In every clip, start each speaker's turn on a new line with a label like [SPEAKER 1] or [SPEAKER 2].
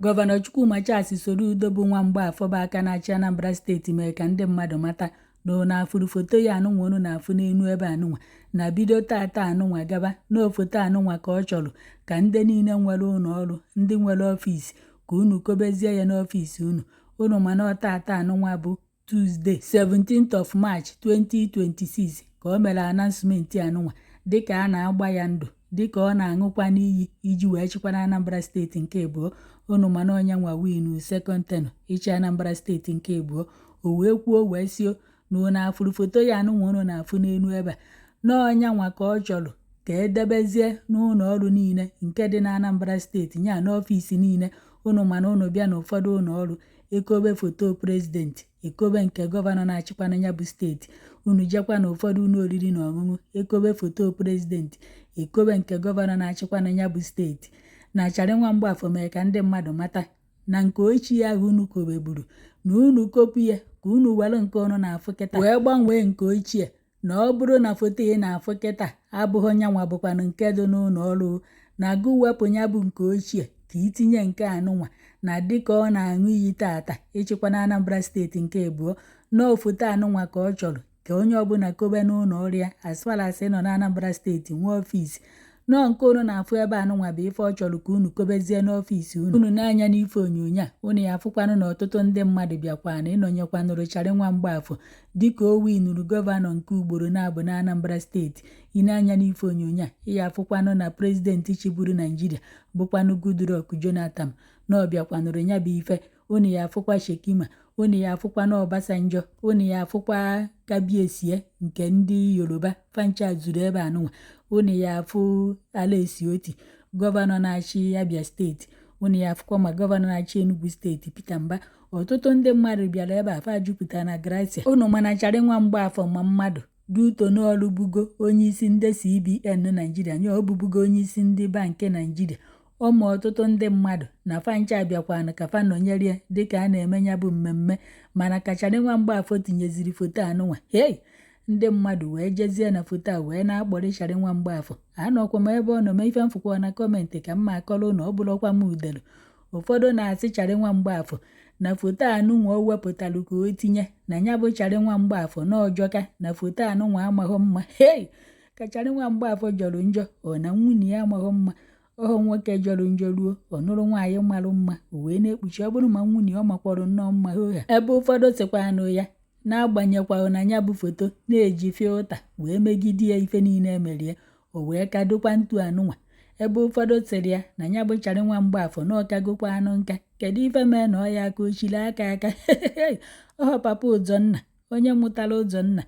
[SPEAKER 1] Gọvanọ Chukwuma Charles Soludo bụ nwa Mgbafọ bụ aka na-achị Anambra Steeti mere ka ndị mmadụ mata na unu afụrụ foto ya anụnwa unu na-afụ n'enu ebe anụnwa na bido tata anụnwa gaba na foto anụnwa ka ọ chọrọ ka ndị niile nwere ụlọ ọrụ, ndị nwere ọfịs, ka unu kobezie ya n'ọfịs unu. Unu mana ọ tata anụnwa bụ Tuesday, 17th of March 2026, ka o mere announcement anụnwa dịka a na-agba ya ndụ, dịka ọ na-aṅụkwa n'iyi iji wee chịkwa na Anambra Steeti nke abụọ. Unu mana onye nwa win second tenure ịchị Anambra Steeti nke abụọ. O wee kwuo wee sio na unu afụrụ foto ya anụnwa unu na-afụ n'elu ebe a, na ọnya nwa ka ọ chọrọ ka edebezie n'ụlọ ọrụ niile nke dị na Anambra Steeti, ya n'ọfịs niile. Unu mana unu bịa n'ụfọdụ ụlọ ọrụ, ekobe foto president, ekobe nke gọvanọ na-achịkwana ya bụ steeti. Unu jekwa n'ụfọdụ ụlọ oriri na ọṅụṅụ, ekobe foto president, ekobe nke gọvanọ na-achịkwana ya bụ steeti. Na Charị nwa Mgbafọ mere ka ndị mmadụ mata na nke ochie ahụ unu kobeburu, na unu kopụ ya, ka unu were nke unu na-afụ kịta wee gbanwee nke ochie, na ọ bụrụ na foto ị na-afụ kịta abụghị nyanwa bụkwanụ nke dị n'ụlọ ọrụ, na gụ wepụ ya bụ nke ochie ka itinye nke anụnwa. Na dịka ọ na-aṅụ iyi tata ịchịkwa na Anambra Steeti nke abụọ, nọọ foto anụnwa ka ọ chọrọ ka onye ọbụla kobe n'ụlọ ọrụ ya, as far as ị nọ na Anambra Steeti nwee ọfịs. Nọọ nke unu na-afụ ebe anụnwa bụ ife ọ chọrọ ka unu kobezie n'ọfịs unu. Unu na-anya n'ife onyonyo a, unu ya afụkwanụ na ọtụtụ ndị mmadụ bịakwana ịnọnyekwanụrụ Charị nwa Mgbafọ dịka o winuru gọvanọ nke ugboro na-abụ na Anambra Steeti. Ị na-anya n'ife onyonyo a, ị ya afụkwanụ na president chịburu Naijiria bụkwanụ Goodluck Jonathan na ọ bịakwanụrụ ya bụ ife. Unu ya afụkwa Shettima, unu ya afụkwa na Obasanjo, unu ya afụkwa Kabiesie nke ndị Yoruba, fancha zuru ebe anụnwa. Unu ya afụ Alex Otti, gọvanọ na-achị Abia Steeti. Unu ya afụkwa ma gọvanọ na-achị Enugu Steeti, Peter Mbah. Ọtụtụ ndị mmadụ bịara ebe a, fa jupụtara na Gratia. Unu mana Charị nwa Mgbafọ ma mmadụ duto n'ọrụ bugo onyeisi ndị CBN Naijiria, nye ọbụbugo onyeisi ndị bankị Naijiria. Ụmụ ọtụtụ ndị mmadụ na fancha bịakwanụ ka fa nọnyere dịka a na-eme ya bụ mmemme. Mana ka Charị nwa Mgbafọ tinyeziri foto anụnwa, hei, ndị mmadụ wee jezie na foto a wee na-akpọrị Charị nwa Mgbafọ. Anọkwa m ebe ọ nọ mee ife mfụkwa na comment ka mma akọrọ na ọ bụrụkwa m udelu. Ụfọdụ na-asị Charị nwa Mgbafọ na foto anụnwa o wepụtalụ ka o tinye na ya bụ Charị nwa Mgbafọ na ọjọka, na foto anụnwa amaghị mma. Hei, ka Charị nwa Mgbafọ jọrọ njọ, ọ na nwunye ya amaghị mma. Ọhụ nwoke jọrọ njọ ruo ọ nụrụ nwaanyị marụ mma, o wee na-ekpuchi. Ọ bụrụ ma nwunye ọ makwọrọ nnọọ mma hoha. Ebe ụfọdụ sịkwanụ ya na-agbanyekwaghị na ya bụ foto na-eji filter wee megide ya ife niile emerie, o wee kadokwa ntu anụnwa. Ebe ụfọdụ sịrị ya na ya bụ Charị nwa Mgbafọ na ọkagokwa anụ nka, kedu ife mee na ọ ya aka ochiri aka aka ọhọ. Papa Ụzọnna, onye mụtara Ụzọnna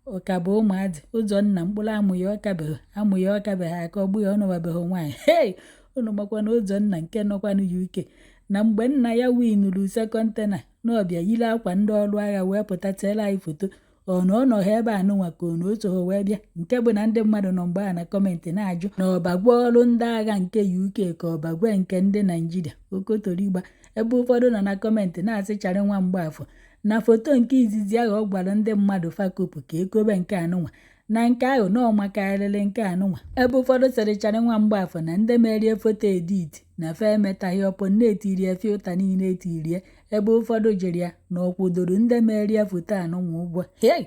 [SPEAKER 1] ụka bụ ụmụazị Ụzọnna, mkpụrụ amụ ya ọkabeghị, amụ ya ọkabeghị aka, ọgbụ ya ọnụwabeghị nwaanyị. Hei, unu makwa na Ụzọnna nke nọkwanụ UK, na mgbe nna ya winuru second tenure, na ọbịa yiri akwa ndị ọrụ agha wee pụta teela anyị foto. Ọ na ọ nọghị ebe anụnwa ka ọ na o soghị wee bịa, nke bụ na ndị mmadụ nọ mgbe a na comment na-ajụ na ọbagwa ọrụ ndị agha nke UK ka ọbagwe nke ndị Naijiria okotorigba. Ebe ụfọdụ nọ na comment na-asị Charị nwa Mgbafọ na foto nke izizi ahụ ọ gwara ndị mmadụ fakopụ ka ekobe nke anụnwa, na nke ahụ na ọ makarịrị nke anụnwa. Ebe ụfọdụ sịrị Charị nwa Mgbafọ na ndị merie foto edit na fa emetaghị ọpọ na-etirie filter niile etirie. Ebe ụfọdụ jiri ya na ọ kwụdoro ndị merie foto anụnwa ụgwọ. Hei,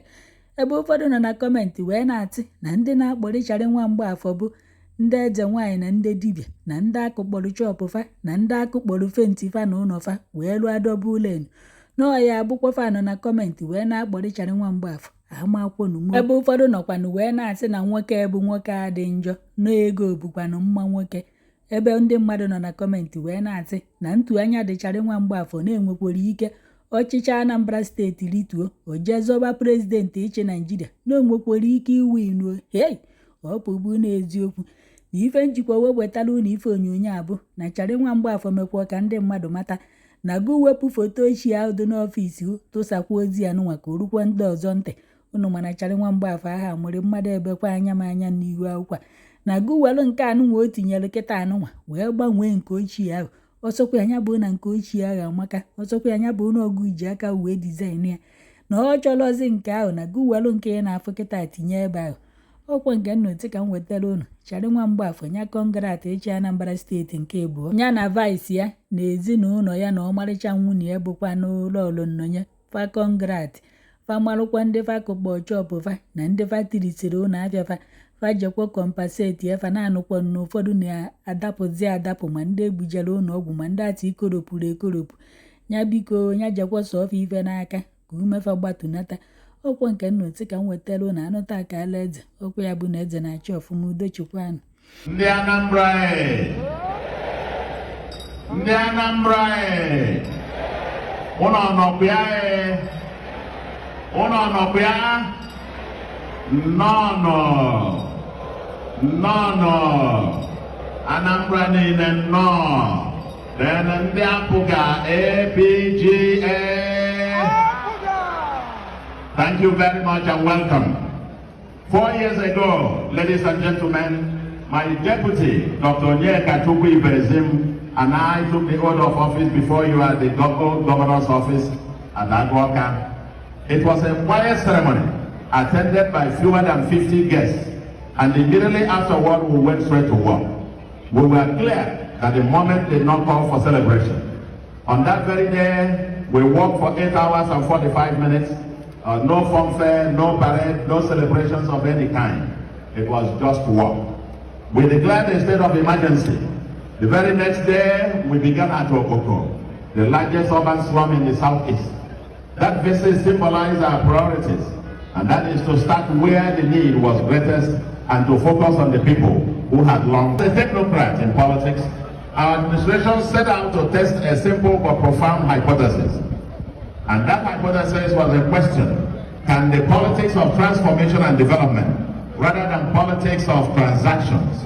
[SPEAKER 1] ebe ụfọdụ nọ na comment wee na-atị na ndị na-akpọrị Charị nwa Mgbafọ bụ ndị eze nwaanyị na ndị dibịa na ndị akụkpọrọ shop fa na ndị akụkpọrọ fence fa na ụlọ fa wee lụọ double lane, nọọ ya abụkwa fa nọ na comment wee na-akpọrị Charị nwa Mgbafọ amakwonu. Ebe ụfọdụ nọkwanụ wee na-asị na nwoke bụ nwoke a dị njọ na ego bụkwanụ mma nwoke. Ebe ndị mmadụ nọ na comment wee na-asị na ntu anya dị Charị nwa Mgbafọ na-enwekwara ike ọchịchị Anambra Steeti rituo, o jee zọba president ịchị Naijiria, na o nwekwara ike iwinuo. Hei, ọ pụbụ n'eziokwu na ife njikwa wee wetara unu ife onyonyo a bụ na Charị nwa Mgbafọ mekwa ka ndị mmadụ mata na gụ wepụ foto ochie ahụ dị n'ọfịs, tụsakwa ozi anụnwa ka o rukwa ndị ọzọ ntị. Unu mana Charị nwa Mgbafọ aha mụrụ mmadụ ebekwa anya m anya n'ihu akwụkwọ a na gụ welụ nke anụnwa o tinyere kịta anụnwa wee gbanwee nke ochie ahụ. Ọsọkwa anya bụ na nke ochie ahụ amaka, ọsọkwa anya bụ na ọgụ ji aka wee design ya, na ọ chọrọzi nke ahụ, na gụ welụ nke ị na-afụ kịta tinye ebe ahụ. Ọkwa nke nnọtị ka m wetara unu. Charị nwa Mgbafọ nya congrats ịchị Anambra Steeti nke abụọ, ya na vice ya na ezinụlọ ya na ọmarịcha nwunye ya bụkwa n'ụlọ nnọnye fa. Congrats fa. Marụkwa ndị fa kụkpọ shop fa na ndị fa tirisiri ụlọ afịa fa, fa jekwa compensate ya fa. Na-anụkwa na ụfọdụ na-adapụzi adapụ, ma ndị egbujere ụlọ ọgwụ, ma ndị atị ikoropụrụ ekoropụ ya. Biko, ya jekwa sọọ ife n'aka ka umefa gbatunata. Ọkwa nke nnọtị ka m wetara unu. Anụta ka ala eze ọkwa ya bụ na eze na-achị ọfụma. Udo chịkwanụ.
[SPEAKER 2] Ndị Anambra e! Ndị Anambra e! Ụnọ nọkwa ya e! Ụnọ nọkwa ya? Nnọọnụ! Nnọọnụ! Anambra niile, nnọọ! Then ndị APGA, APGA. Thank you very much and welcome. 4 years ago, ladies and gentlemen, my deputy, Dr. Onyeka Chukwu Ibezim, and I took the oath of office before you at the governor's office at Agu Awka. It was a quiet ceremony attended by fewer than 50 guests, and immediately afterward, we went straight to work. We were clear that the moment did not call for celebration. On that very day, we worked for 8 hours and 45 minutes. No fanfare, no parade, no celebrations of any kind. It was just work. We declared a state of emergency. The very next day, we began at Okoko, the largest urban slum in the southeast. That visit symbolized our priorities, and that is to start where the need was greatest and to focus on the people who had long. The technocrat in politics, our administration set out to test a simple but profound hypothesis. And that hypothesis was a question: can the politics of transformation and development, rather than politics of transactions,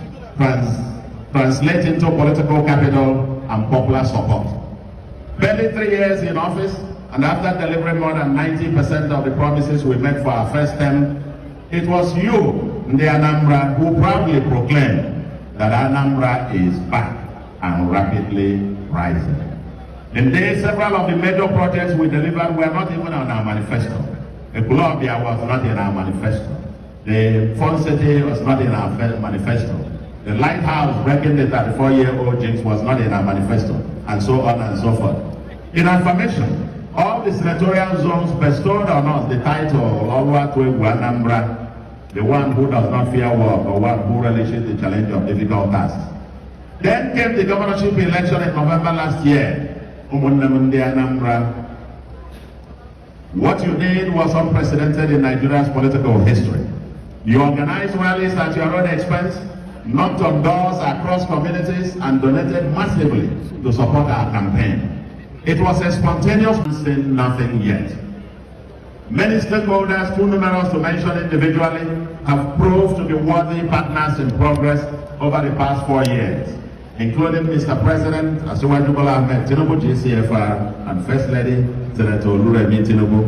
[SPEAKER 2] translate into political capital and popular support? Barely 3 years in office, and after delivering more than 90% of the promises we made for our first term, it was you, the Anambra, who proudly proclaimed that Anambra is back and rapidly rising. Indeed, several of the major projects we delivered were not even on our manifesto. Ekwulobia was not in our manifesto. The Fun City was not in our manifesto. The lighthouse breaking the 34-year-old jinx was not in our manifesto, and so on and so forth. In affirmation, all the senatorial zones bestowed on us the title Oluwatoegwu Anambra, the one who does not fear work or one who relishes the challenge of difficult tasks. Then came the governorship election in November last year. Ụmụnne m ndị Anambra, what you did was unprecedented in Nigeria's political history. You organized rallies at your own expense, knocked on doors across communities, and donated massively to support our campaign. It was a spontaneous, saying nothing yet. Many stakeholders, too numerous to mention individually, have proved to be worthy partners in progress over the past 4 years, including Mr. President Asiwaju Bola Ahmed Tinubu GCFR and First Lady Senator Oluremi Tinubu,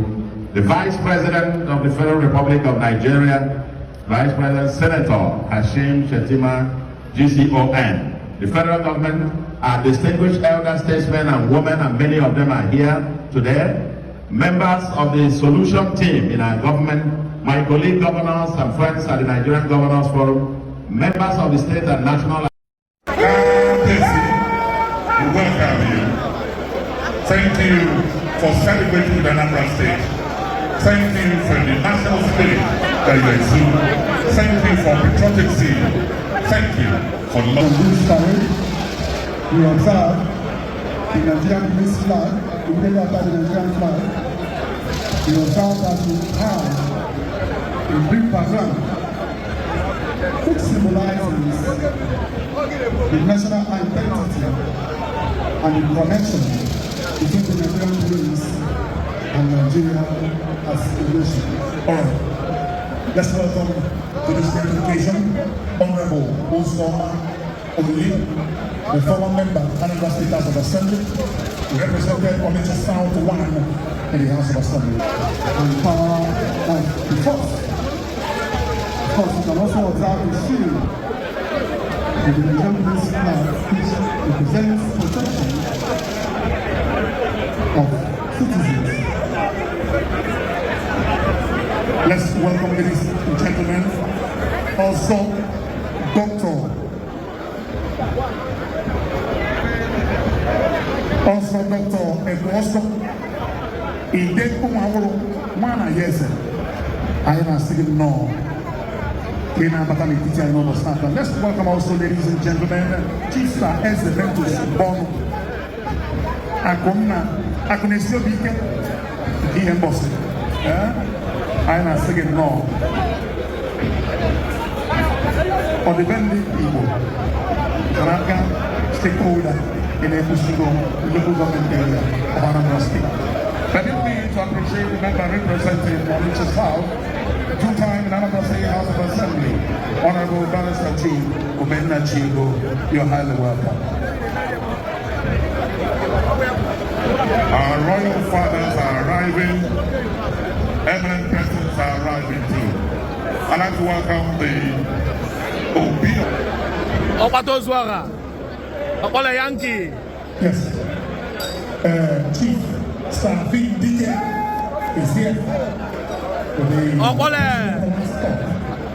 [SPEAKER 2] the Vice President of the Federal Republic of Nigeria, Vice President Senator Kashim Shettima GCON, the federal government, our distinguished elder statesmen and women, and many of them are here today, members of the solution team in our government, my colleague governors and friends at the Nigerian Governors Forum, members of the state and national
[SPEAKER 3] We welcome you. Thank you for celebrating with Anambra State. Thank you for the national spirit that you exude. Thank you for patriotic zeal. Thank you for love.
[SPEAKER 4] On this parade, we observe the Nigerian police flag, immediately after the Nigerian flag, we observe that we have a green background, which symbolizes the national identity and the connection between the Nigerian police and Nigeria as a nation.
[SPEAKER 5] All right. Let's welcome to this great occasion Honorable Uzoma Oli, the former member of Anambra State House of Assembly, who represented Onitsha South 1 in the House of Assembly.
[SPEAKER 4] And power of the force. Of course, you can also observe the shield of the Nigerian police flag, which represents protection of citizens.
[SPEAKER 5] Let's welcome, ladies and gentlemen, Ọzọ Dr. Ọzọ Dr. Ebuọsọ Ide Ụmụawụrụ nwa na ya eze, anyị na-asị gị nnọọ ka ị na-abata n'etiti anyị n'ụbọchị tata. Let's welcome also, ladies and gentlemen, Chief Sir Eze Ventus Bọnụ Akụnna, akụ na-esi obi ike nke ihe mbọsị. Ee, anyị na-asị gị nnọọ. Ọdịbendị Igbo gara aga, stakeholder in Ekwusigo Local Government Area of Anambra State.
[SPEAKER 3] Permit me to appreciate the member representing Onitsha South, two-time in Anambra State House of Assembly, Honorable Barrister Chief Omenna Chigo. You're highly welcome. Our royal fathers are arriving, eminent persons are arriving too. I'd like to welcome the Obi
[SPEAKER 6] Ọkpata Ozuọha Ọkpọle Yankee.
[SPEAKER 5] Yes. Chief Savi Dike is here. With the
[SPEAKER 6] Ọkpọle.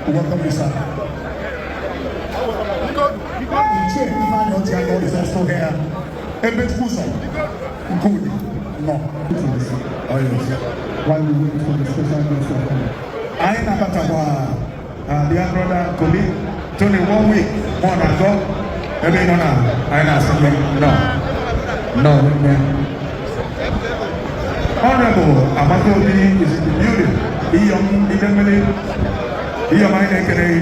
[SPEAKER 5] We welcome you, sir. Ichie Ifeanyi Ojiago is also here. Ebechkuso. Good. No.
[SPEAKER 4] Oh, yes. While we wait for the special guest to come.
[SPEAKER 5] Anyị nabatakwa dear brother colleague Tony One Week mụ na atọ ebe ị nọ na anyị na-asị gị nnọọ, nnọọ nne. Honorable Amaka Obi is in the building. Iyom Idemmili, Iyom, anyị na-ekele gị.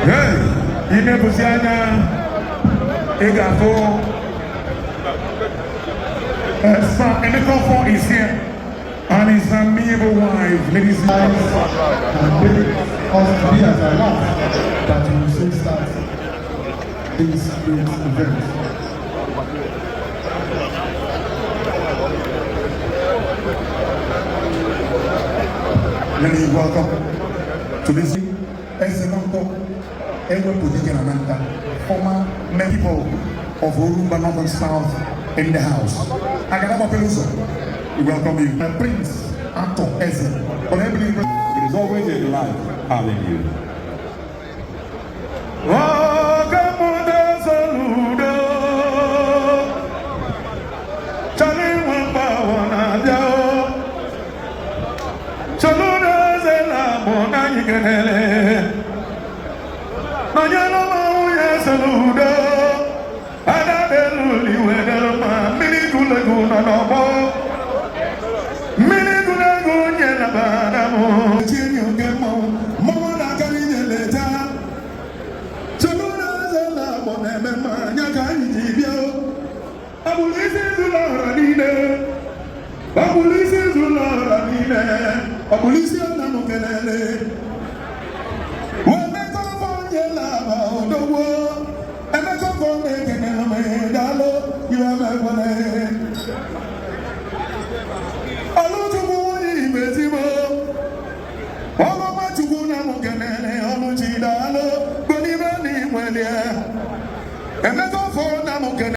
[SPEAKER 5] Hey, ị na-ebuzi anya ị ga-afụ Sir Emeka Offor is here and his amiable wife, ladies and
[SPEAKER 4] And bring us to be as I laugh that we will soon start this great event.
[SPEAKER 5] Let me welcome to this Ezenonko Ewepudike Nanka, former people of Orumba North and South in the house. Agadaba Peluso, we welcome you. Prince Arthur Eze. But I believe
[SPEAKER 2] It is always a delight having you.
[SPEAKER 3] Ọ̀gá Soludo, Charlie Nwamba na-abịa o. Soludo ezela bụ na anyị kelele. Nọnyere m nwunye Soludo, Ada deluli wedelu ma mmiri gulegwu nọ n'ọgbọ. Mmiri gulegwu nyere bara m.
[SPEAKER 5] Chinye oke mmanwụ, mmanwụ na-akarị nyeleta. Soludo ezela bụ na-eme mmanya ka anyị ji bịa o.
[SPEAKER 3] Ọ bụrụ isi zụlọ ọra niile. Ọ bụrụ isi zụlọ ọra niile.
[SPEAKER 5] Ọ bụrụ isi nna m kelele. Emeka Offor nyela odogwo. Emeka Offor na-ekene m, daalụ iwe mekwene.